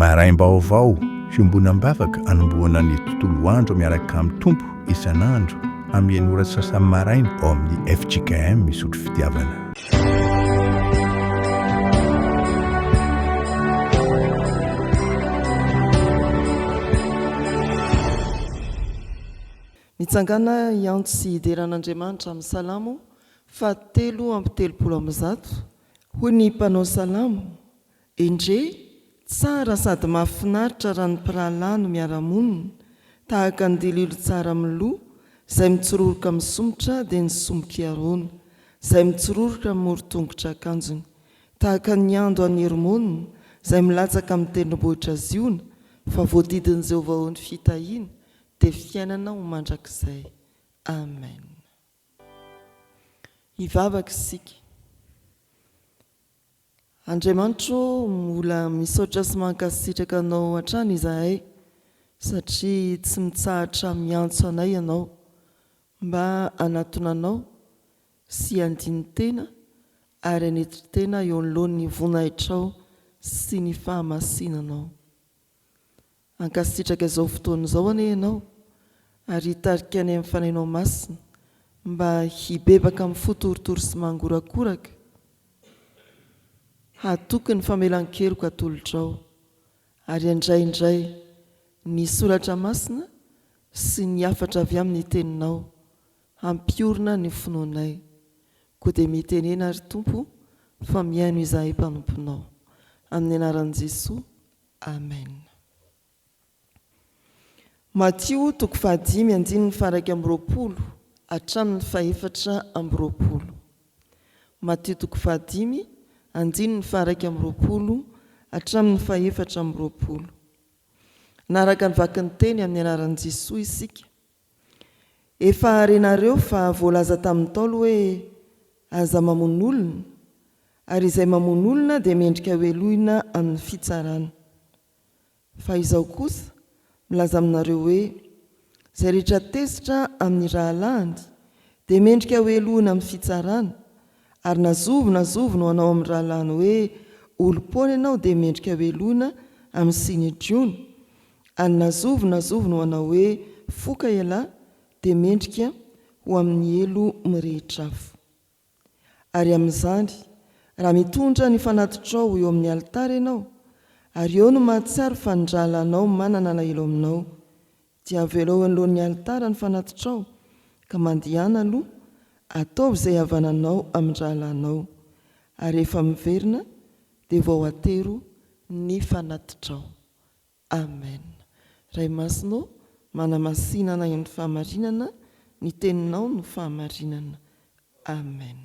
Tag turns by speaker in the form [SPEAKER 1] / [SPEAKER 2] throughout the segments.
[SPEAKER 1] Maraim-baovao, fiombonam-bavaka anombohana ny tontolo andro miaraka amin'ny Tompo isan'andro amin'ny enina ora sy sasany maraina ao amin'ny fjkm Isotry Fitiavana.
[SPEAKER 2] Mitsangàna hiantso sy hidera an'Andriamanitra amin'ny Salamo faha 133, hoy ny mpanao salamo, Endrey, tsara sady mahafinaritra raha ny mpirahalahy no miara-monina, tahaka ny dililo tsara amin'ny loha, izay mitsororoka amin'ny somotra dia ny somotr'i Arona, izay mitsororoka amin'ny moron-tongotr'akanjony. Tahaka ny ando any Hermona, izay milatsaka amin'ny tendrombohitra Ziona, fa voadidin'i Jehovah ho ny fitahiana, dia fiainana ho mandrakizay. Amen. Hivavaka isika. Andriamanitra ô, mbola misaotra sy mankasitraka Anao hatrany izahay satria tsy mitsahatra miantso anay Ianao mba hanatona Anao sy handini-tena ary hanetry tena eo anoloan'ny voninahitrao sy ny fahamasinanao. Hankasitraka izao fotoana izao anie Ianao ary hitarika anay amin'ny Fanahinao Masina mba hibebaka amin'ny fo torotoro sy mangorakoraka, hatoky ny famelan-keloka atolotrao, ary handray indray ny Soratra Masina sy ny hafatra avy amin'ny Teninao hampiorina ny finoanay. Koa dia mitenena ry Tompo fa mihaino izahay mpanomponao. Amin'ny anaran'i Jesoa. Amen. Matio toko fahadimy andininy faha-21 hatramin'ny faha-24. Matio toko fahadimy andininy faha-21 hatramin'ny faha-24. Naraka ny vakin'ny teny amin'ny anaran'i Jesoa isika. Efa renareo fa voalaza tamin'ny Ntaolo hoe, Aza mamono olona, ary izay mamono olona dia mendrika hohelohina amin'ny fitsarana. Fa Izaho kosa milaza aminareo hoe, Izay rehetra tezitra amin'ny rahalahiny dia mendrika hohelohina amin'ny fitsarana, ary na zovy na zovy no hanao amin'ny rahalahiny hoe, Olom-poana ianao dia mendrika hohelohina amin'ny Synedriona. Ary na zovy na zovy no hanao hoe foka ialahy dia mendrika ho amin'ny helo mirehitra afo. Ary amin'izany, raha mitondra ny fanatitrao eo amin'ny alitara ianao, ary eo no mahatsiaro fa ny rahalahinao manana alahelo aminao, dia avelao eo anoloan'ny alitara ny fanatitrao, ka mandehana aloha, ataovy izay havananao amin'ny rahalahinao, ary rehefa miverina dia vao atero ny fanatitrao. Amen. Ray Masina ô, manamasina anay amin'ny fahamarinana, ny Teninao no fahamarinana. Amen.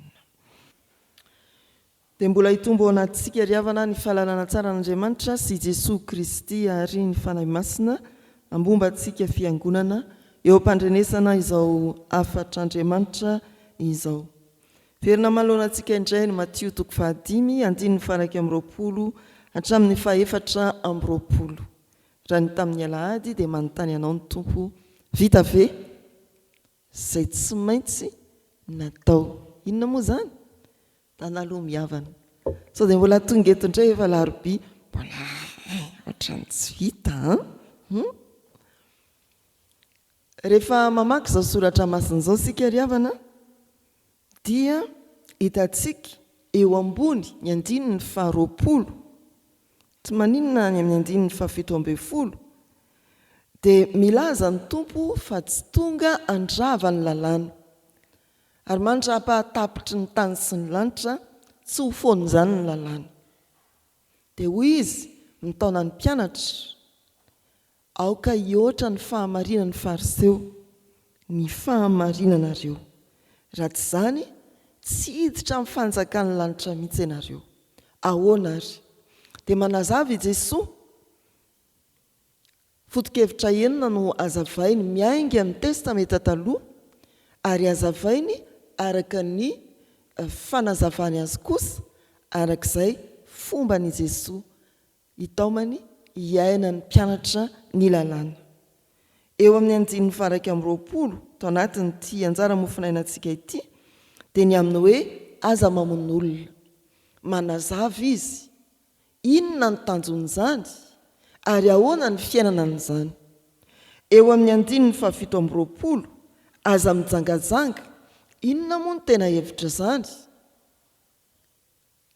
[SPEAKER 2] Dia mbola hitombo ao anatintsika ry havana ny fahalalana tsara an'Andriamanitra sy Jesoa Kristy ary ny Fanahy Masina ambomba antsika Fiangonana eo am-pandrenesana izao hafatr'Andriamanitra izao. Velona manoloana antsika indray ny Matio toko fahadimy, andininy faha-21 hatramin'ny faha-24. Raha ny tamin'ny alahady dia manontany anao ny Tompo, Vita ve izay tsy maintsy natao? Inona moa izany? Tanaloha mihavana. Sao dia mbola tonga eto indray efa alarobia, mbola ohatran'ny tsy vita an! Hum? Rehefa mamaky izao soratra masina izao isika ry havana dia hitantsika eo ambony ny andininy faharoapolo, tsy maninona any amin'ny andininy fahafito ambinifolo, dia milaza ny Tompo fa tsy tonga handrava ny lalàna, ary mandra-pahatapitry ny tany sy ny lanitra tsy ho foan'izany ny lalàna. Dia hoy Izy mitaona ny mpianatra, Aoka hihoatra ny fahamarinan'ny Fariseo ny fahamarinanareo. Raha tsy izany, tsy hiditra amin'ny fanjakan'ny lanitra mihitsy ianareo. Ahoana àry? Dia manazava i Jesoa. Foto-kevitra enina no hazavainy miainga amin'ny Testamenta Taloha ary hazavainy araka ny fanazavany azy kosa araka izay fomban'i Jesoa hitaomany hiainan'ny mpianatra ny lalàna. Eo amin'ny andininy faha-21 tao anatin'ity anjara mofonainantsika ity dia ny amin'ny hoe aza mamono olona. Manazava izy inona ny tanjon'izany. Ary ahoana ny fiainana an'izany? Eo amin'ny andininy faha-27, Aza mijangajanga, inona moa no tena hevitr'izany?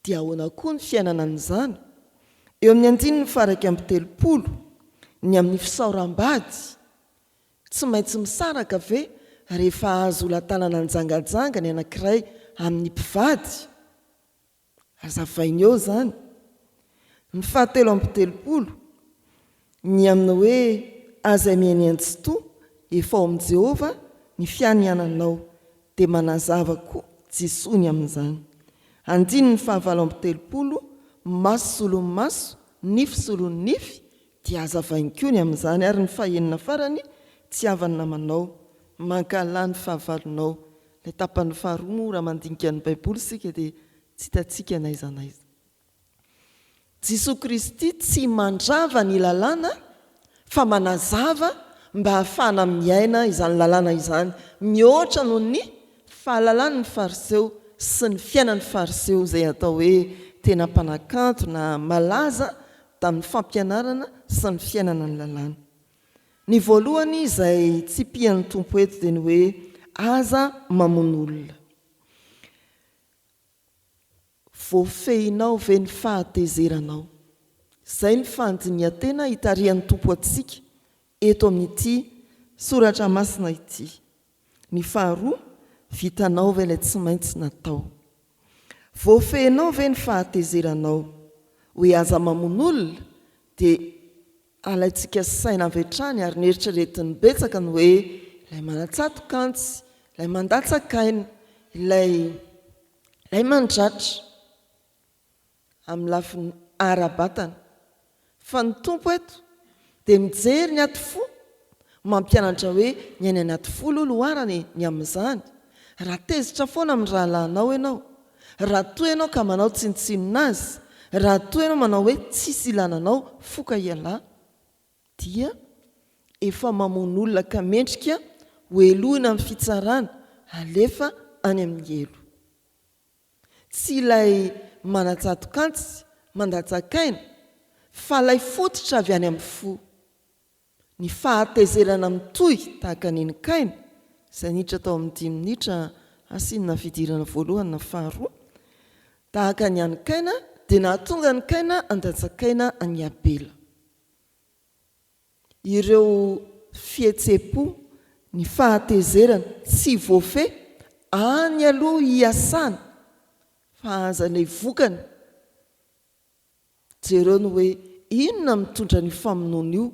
[SPEAKER 2] Dia ahoana koa ny fiainana an'izany? Eo amin'ny andininy faha-31, ny amin'ny fisaoram-bady, tsy maintsy misaraka ve rehefa azo olan-tanana nijangajanga ny anankiray amin'ny mpivady? Hazavainy eo izany. Ny fahatelo amby telopolo, ny amin'ny hoe aza mianian-tsy to, efa ao amin'i Jehovah ny fianiananao, dia manazava koa Jesoa ny amin'izany. Andininy fahavalo amby telopolo, maso solon'ny maso, nify solon'ny nify, dia hazavainy koa ny amin'izany. Ary ny fahenina farany, tiava ny namanao, mankahalà ny fahavalonao. Ilay tapany faharoa moa raha mandinika ny Baiboly isika dia tsy hitantsika n'aiza n'aiza. Jesoa Kristy tsy mandrava ny lalàna fa manazava mba hahafahana miaina izany lalàna izany mihoatra noho ny fahalalan'ny Fariseo sy ny fiainan'ny Fariseo izay atao hoe tena mpanakanto na malaza tamin'ny fampianarana sy ny fiainana ny lalàna. Ny voalohany izay tsipihan'ny Tompo eto dia ny hoe aza mamono olona. Voafehinao ve ny fahatezeranao? Izay ny fandinihan-tena itarihan'ny Tompo antsika eto amin'ity soratra masina ity. Ny faharoa, vitanao ve ilay tsy maintsy natao? Voafehinao ve ny fahatezeranao? Hoe aza mamono olona dia Alaintsika saina avy hatrany ary neritreretiny betsaka ny hoe ilay manatsatoka antsy, ilay mandatsaka aina, ilay ilay mandratra amin'ny lafiny ara-batana. Fa ny Tompo eto dia mijery ny aty fo, mampianatra hoe ny any anaty fo aloha loharana e, ny amin'izany. Raha tezitra foana amin'ny rahalahinao ianao, Raha toa ianao ka manao tsinontsinona azy, raha toa ianao manao hoe tsisy ilana anao, foka ialahy, dia efa mamono olona ka mendrika ho helohina amin'ny fitsarana, alefa any amin'ny helo. Tsy ilay manatsatokantsy, mandatsakaina, fa ilay fototra avy any amin'ny fo. Ny fahatezerana mitohy tahaka ny an'i Kaina, izay niditra tao amin'ny dimy minitra asiana fidirana voalohany na faharoa, tahaka ny an'i Kaina, dia nahatonga an'i Kaina handatsakaina an'i Abela. Ireo fihetseham-po, ny fahatezerana tsy voafehy, any aloha hiasana fa aza ilay vokany. Jereo ny hoe inona mitondra an'io famonoana io,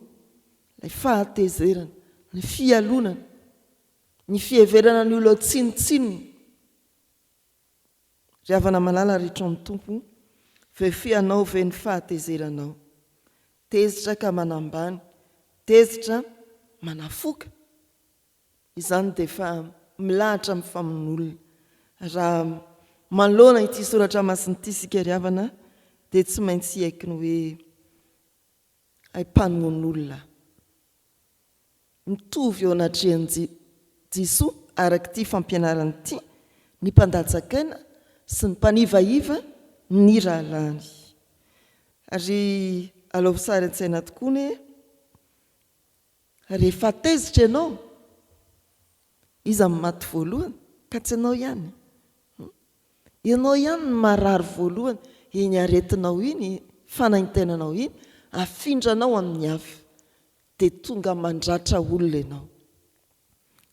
[SPEAKER 2] ilay fahatezerana, ny fialonana, ny fiheverana ny olona ho tsinontsinona. Ry havana malala ry trano Tompo, voafehinao ve ny fahatezeranao? Tezitra ka manambany, tezitra manafoka. Izany dia efa milahatra amin'ny famonoana olona. Raha manoloana ity soratra masina ity isika ry havana dia tsy maintsy hiaiky ny hoe hay mpamono olona. Mitovy eo anatrehan'i Jesoa araka ity fampianarana ity ny mpandatsakaina sy ny mpanivaiva ny rahalahiny. Ary alaovy sary an-tsaina tokoa anie Rehefa tezitra ianao, iza no maty voalohany? Ka tsy ianao ihany? Ianao ihany no marary voalohany, iny aretinao iny, fanaintainanao iny, afindranao amin'ny hafa, dia tonga mandratra olona ianao.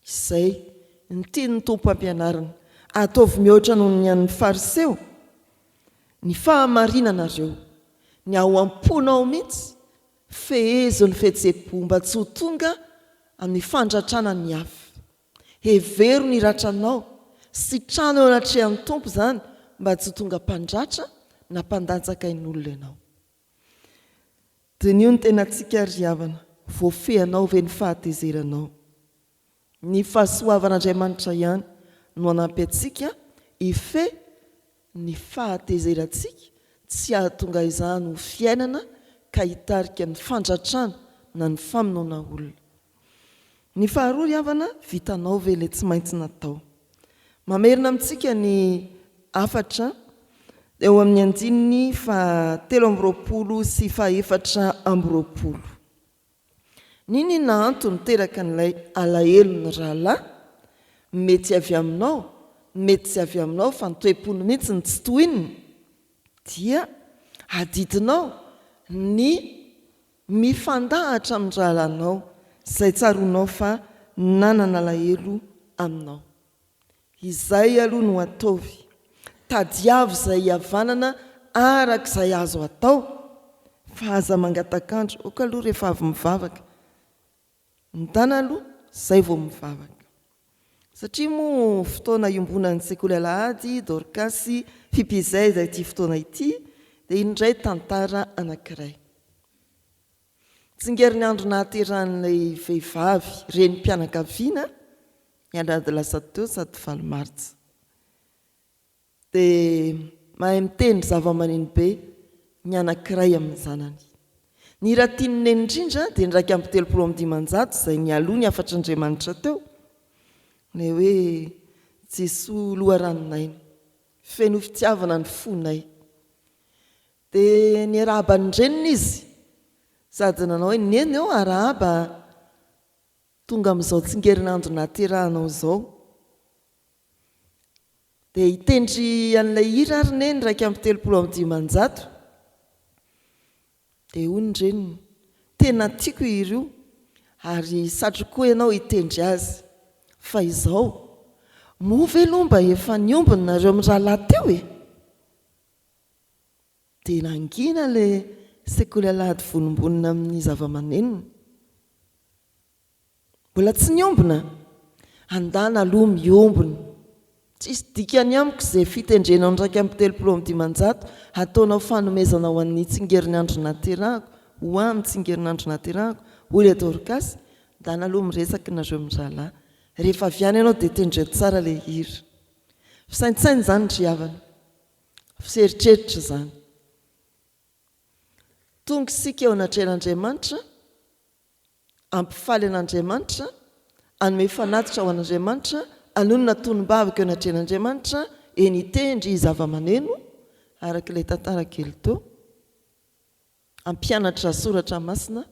[SPEAKER 2] Izay no tian'ny Tompo ampianarina. Ataovy mihoatra noho ny an'ny Fariseo ny fahamarinanareo, ny ao am-ponao mihitsy Fehezo ny fihetseham-po mba tsy ho tonga amin'ny fandratrana ny hafa. Hevero ny ratranao, sitrano eo anatrehan'ny Tompo izany mba tsy ho tonga mpandratra na mpandatsaka ain'olona ianao. Diniho ny tenantsika ry havana, voafehinao ve ny fahatezeranao? Ny fahasoavan'Andriamanitra ihany no hanampy antsika hifehy ny fahatezerantsika tsy hahatonga izany ho fiainana ka hitarika ny fandratrana na ny famonoana olona. Ny faharoa ry havana, vitanao ve ilay tsy maintsy natao? Mamerina amintsika ny hafatra. Eo amin'ny andininy faha 23 sy faha 24. N'inon'inona antony niteraka an'ilay alahelon'ny rahalahy, mety avy aminao, mety tsy avy aminao fa ny toe-pony mihitsy no tsy tohininy, dia adidinao ny mifandahatra amin'ny rahalahinao izay tsaroanao fa nanana alahelo aminao. Izay aloha no ataovy. Tadiavo izay hihavanana araka izay azo atao fa aza mangatak'andro, ok aloha rehefa avy mivavaka. Ndana aloha izay vao mivavaka. Satria moa fotoana iombonan'ny sekoly alahady, Dorkasy, Fipizaiza ity fotoana ity dia indray tantara anankiray. Tsingerin'ny andro nahaterahan'ilay vehivavy renim-pianakaviana ny alahady lasa teo sady valo martsa. Dia mahay mitendry zavamaneno be ny anankiray amin'ny zanany. Ny hira tian'i Neny indrindra dia ny 531 izay nialoha ny hafatr'Andriamanitra teo, ilay hoe Jesoa loharanon'aina, feno fitiavana ny fonay. Dia niarahaba ny reniny izy sady nanao hoe, Neny ô, arahaba tonga amin'izao tsingerinandro nahaterahanao izao. Dia hitendry an'ilay hira ary Neny 531. Dia hoy ny reniny, Tena tiako io hira io, ary satriko koa ianao hitendry azy. Fa izao, moa ve aloha mba efa niombona nareo mirahalahy teo e? Dia nangina ilay sekoly alahady vonombonona amin'ny zavamanenony. Mbola tsy niombona? Andana aloha miombona. Tsisy dikany amiko izay fitendrenao ny 531 hataonao fanomezana ho an'ny tsingerinandro nahaterahako, ho ahy amin'ny tsingerinandro nahaterahako, hoy ilay Dorcas, ndana aloha miresaka nareo mirahalahy. Rehefa avy any ianao dia tendreo tsara ilay hira. Fisaintsaina izany ry havana. Fieritreritra izany. Tonga isika eo anatrehan'Andriamanitra, hampifaly an'Andriamanitra, hanome fanatitra ho an'Andriamanitra, hanonona tonom-bavaka eo anatrehan'Andriamanitra, eny hitendry zava-maneno, araka ilay tantara kely teo. Hampianatra soratra masina,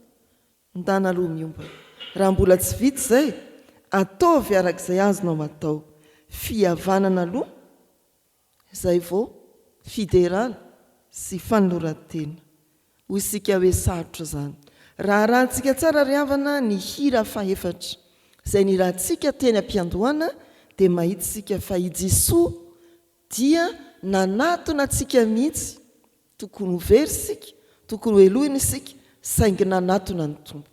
[SPEAKER 2] ndana aloha miombana. Raha mbola tsy vita izay, ataovy araka izay azonao atao. Fihavanana aloha, izay vao fiderana sy fanoloran-tena. Hoy isika hoe sarotra izany. Raha arahantsika tsara ry havana ny hira fahefatra izay nirahantsika teny am-piandohana dia mahita isika fa i Jesoa dia nanatona antsika mihitsy, tokony ho very isika, tokony ho helohina isika, saingy nanatona ny Tompo.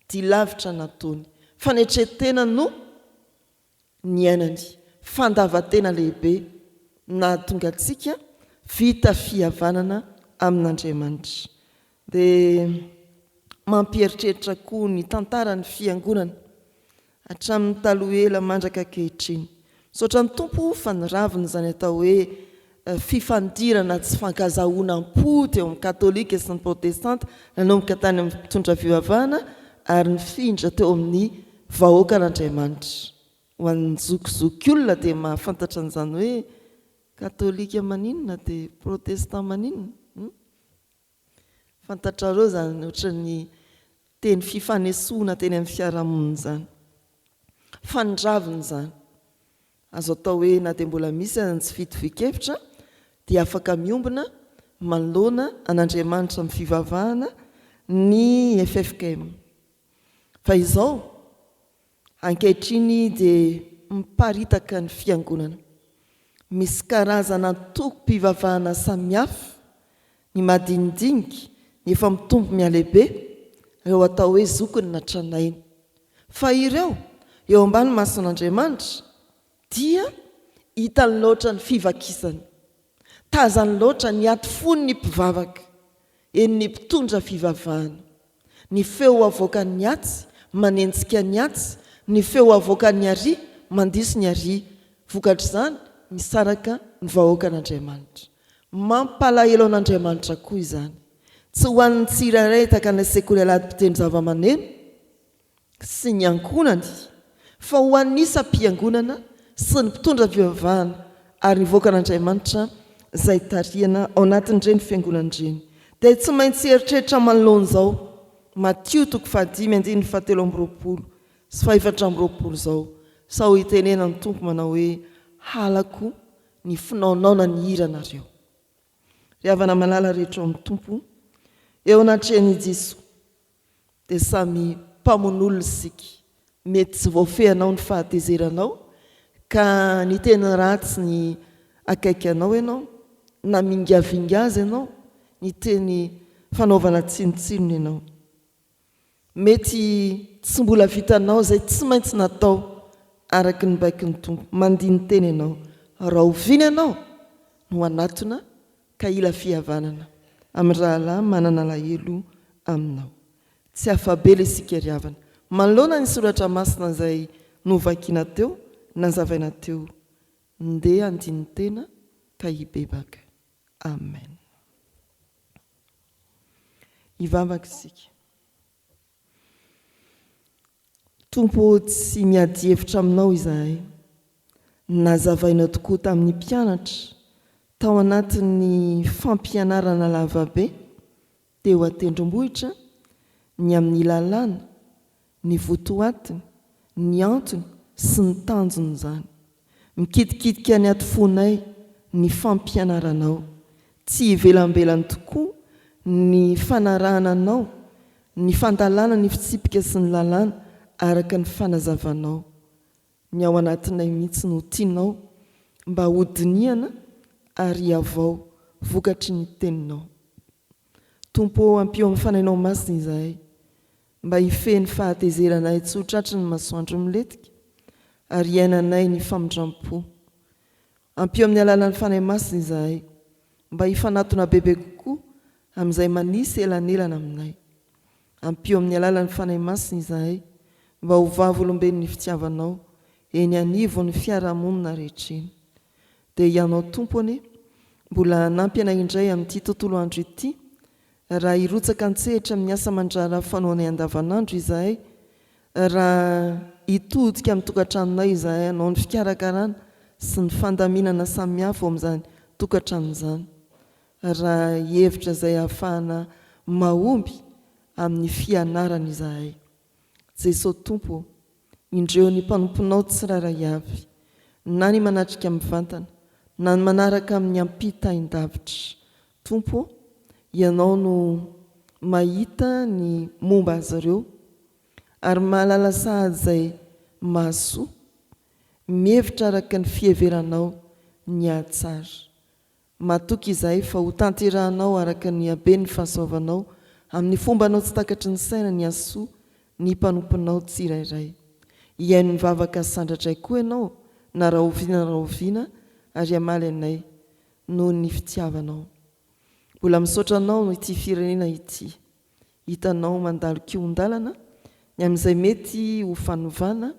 [SPEAKER 2] Dia lavitra nataony. Fanetren-tena no niainany. Fandavan-tena lehibe nahatonga antsika vita fihavanana amin'Andriamanitra. Dia mampieritreritra koa ny tantaran'ny Fiangonana hatramin'ny taloha ela mandraka ankehitriny. Misaotra ny Tompo fa niravina izany atao hoe fifandirana tsy fankazahoana am-po teo amin'ny Katolika sy ny Protestanta nanomboka tany amin'ny mpitondra fivavahana ary nifindra teo amin'ny vahoakan'Andriamanitra. Ho an'ny zokizokiolona dia mahafantatra an'izany hoe Katolika maninona dia Protestant maninona? Hum? Fantatrareo izany ohatran'ny teny fifanesoana teny amin'ny fiarahamonina izany. Fandravina izany. Azo atao hoe na dia mbola misy aza ny tsy fitovian-kevitra dia afaka miombona manoloana an'Andriamanitra amin'ny fivavahana ny ffkm. Fa izao, ankehitriny dia miparitaka ny fiangonana. Misy karazana antokom-pivavahana samihafa, ny madinidinika, ny efa mitombo mihalehibe, ireo atao hoe zokiny na tranainy. Fa ireo, eo ambany mason'Andriamanitra, dia hitany loatra ny fivakisany. Tazany loatra ny ati-fon'ny mpivavaka, eny ny mpitondra fivavahana. Ny feo avoakan'ny atsy manenjika ny atsy, ny feo avoakan'ny ary mandiso ny ary. Vokatr'izany, misaraka ny vahoakan'Andriamanitra. Mampalahelo an'Andriamanitra koa izany. Tsy ho an'ny tsirairay tahaka an'ilay sekoly alahady mpitendry zavamaneno, sy ny ankohonany, fa ho an'ny isam-piangonana sy ny mpitondra fivavahana ary ny vahoakan'Andriamanitra izay tarihana ao anatin'ireny fiangonana ireny dia tsy maintsy hieritreritra manoloana izao Matio toko fahadimy andininy fahatelo amby roapolo sy fahefatra amby roapolo izao sao hitenenan'ny Tompo manao hoe halako ny finaonaona ny hiranareo. Ry havana malala rehetra ao amin'ny Tompo, eo anatrehan'i Jesoa dia samy mpamono olona isika. Mety tsy voafehinao ny fahatezeranao ka niteny ratsy ny akaiky anao ianao, namingavinga azy ianao, niteny fanaovana tsinontsinona ianao. Mety tsy mbola vitanao izay tsy maintsy natao araka ny baikon'ny Tompo. Mandini-tena ianao. Rahoviana ianao no hanatona ka hila fihavanana amin'ny rahalahy manana alahelo aminao? Tsy afa-bela isika ry havana. Manoloana ny soratra masina izay novakiana teo, nazavaina teo, ndeha handini-tena ka hibebaka. Amen. Hivavaka isika. Tompo ô, tsy miady hevitra aminao izahay. Nazavainao tokoa tamin'ny mpianatra tao anatin'ny fampianarana lavabe teo an-tendrombohitra ny amin'ny lalàna, ny votoatiny, ny antony sy ny tanjon'izany. Mikitikitika ny ato fonay ny fampianaranao. Tsy ivelambelany tokoa ny fanarahana anao, ny fandalana ny fitsipika sy ny lalàna araka ny fanazavanao. Ny ao anatinay mihitsy no tianao mba hodinihana ary hihavao vokatry ny teninao. Tompo ô, ampio amin'ny Fanahinao Masina izahay mba hifehy ny fahatezeranay tsy ho tratry ny masoandro milentika ary hiainanay ny famindram-po. Ampio amin'ny alalan'ny Fanahy Masina izahay mba hifanatona bebe kokoa amin'izay manisy elanelana aminay. Ampio amin'ny alalan'ny Fanahy Masina izahay mba ho vavolombelon'ny fitiavanao eny anivon'ny fiarahamonina rehetra eny. Dia Ianao Tompo anie mbola hanampy anay indray amin'ity tontolo andro ity raha hirotsaka an-tsehatra amin'ny asa aman-draharaha fanaonay andavanandro izahay, raha hitodika amin'ny tokantranonay izahay hanao ny fikarakarana sy ny fandaminana samihafa ao amin'izany tokantrano izany, raha hihevitra izay hahafahana mahomby amin'ny fianarana izahay. Jesoa Tompo ô, indreo ny mpanomponao tsirairay avy, na ny manatrika mivantana, na ny manaraka amin'ny ampitain-davitra. Tompo ô, Ianao no mahita ny momba azy ireo, ary mahalala sahady izay mahasoa, mihevitra araka ny fiheveranao ny hahatsara. Matoky izahay fa ho tanterahanao araka ny haben'ny fahasoavanao amin'ny fombanao tsy takatry ny saina ny hasoa ny mpanomponao tsirairay. Hihaino ny vavaka sandratray koa Ianao na rahoviana na rahoviana ary hamaly anay noho ny fitiavanao. Mbola misaotra Anao ity firenena ity. Hitanao mandalo kihon-dalana ny amin'izay mety ho fanovana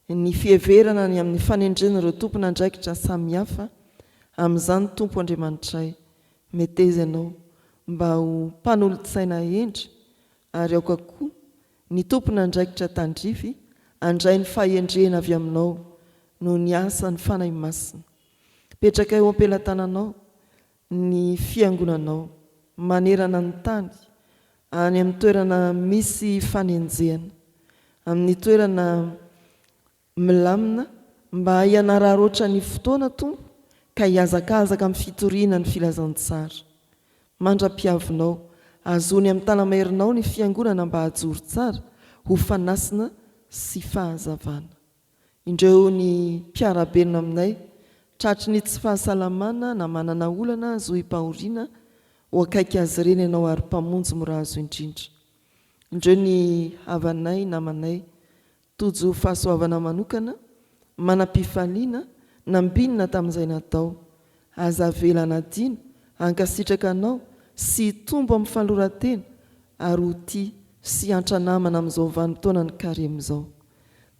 [SPEAKER 2] ny fiheverana ny amin'ny fanendrena ireo tompon'andraikitra samihafa amin'izany Tompo Andriamanitray meteza Ianao mba ho mpanolotsaina hendry ary aoka koa ny tompon'andraikitra tandrify handray ny fahendrena avy Aminao noho ny asan'ny Fanahy Masina. Petraka eo am-pelatananao ny Fiangonanao manerana ny tany, any amin'ny toerana misy fanenjehana, amin'ny toerana milamina, mba hianararaotra ny fotoana, Tompo, ka hihazakazaka amin'ny fitoriana ny Filazantsara. Mandra-piavinao, azony amin'ny tana-maherinao ny Fiangonana mba hajoro tsara ho fanasina sy fahazavana. Indreo ny mpiara-belona aminay, tratry ny tsy fahasalamana na manana olana zohim-pahoriana, ho akaiky azy ireny Ianao ary Mpamonjy mora azo indrindra. Indreo ny havanay, namanay, tojo fahasoavana manokana, manam-pifaliana, nambinina tamin'izay natao. Aza avela hanadino, hankasitraka Anao sy hitombo amin'ny fanoloran-tena ary ho tia sy hiantra namana amin'izao vanim-potoanan'ny karemy izao.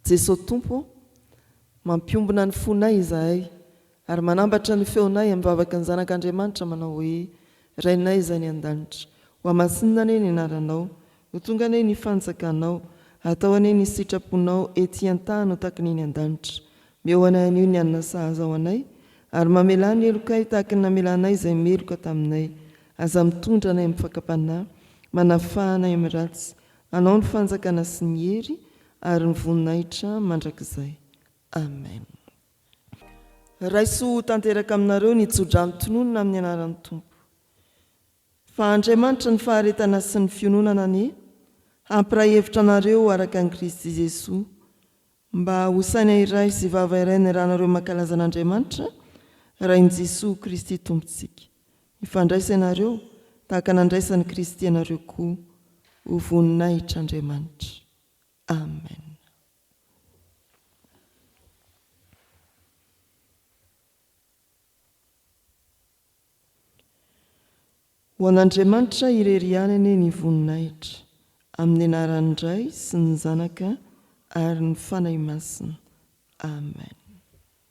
[SPEAKER 2] Jeso Tompo ô, mampiombona ny fonay izahay ary manambatra ny feonay amin'ny vavaky ny Zanak'Andriamanitra manao hoe, Rainay izay any an-danitra, hohamasinina anie ny anaranao, ho tonga anie ny fanjakanao, atao anie ny sitraponao ety an-tany ho tahaka ny eny an-danitra. Meo anay anio ny hanina sahaza ho anay, Ary mamelà ny helokay tahaka ny namelanay izay meloka taminay. Aza mitondra anay amin'ny fakam-panahy, manafaha anay amin'ny ratsy. Anao ny fanjakana sy ny hery ary ny voninahitra mandrakizay. Amen. Raiso ho tanteraka aminareo ny tsodrano tononina amin'ny anaran'ny Tompo. Fa Andriamanitry ny faharetana sy ny fiononana anie hampiray hevitra anareo araka an'i Kristy Jesoa, mba ho saina iray sy vava iray niarahanareo mankalaza an'Andriamanitra, Rain'i Jesoa Kristy Tompontsika. Mifandraisa ianareo, tahaka nandraisan'i Kristy anareo koa, ho voninahitr'Andriamanitra. Amen. Ho an'Andriamanitra irery ihany anie ny voninahitra, amin'ny anaran'ny Ray sy ny Zanaka ary ny Fanahy Masina. Amen.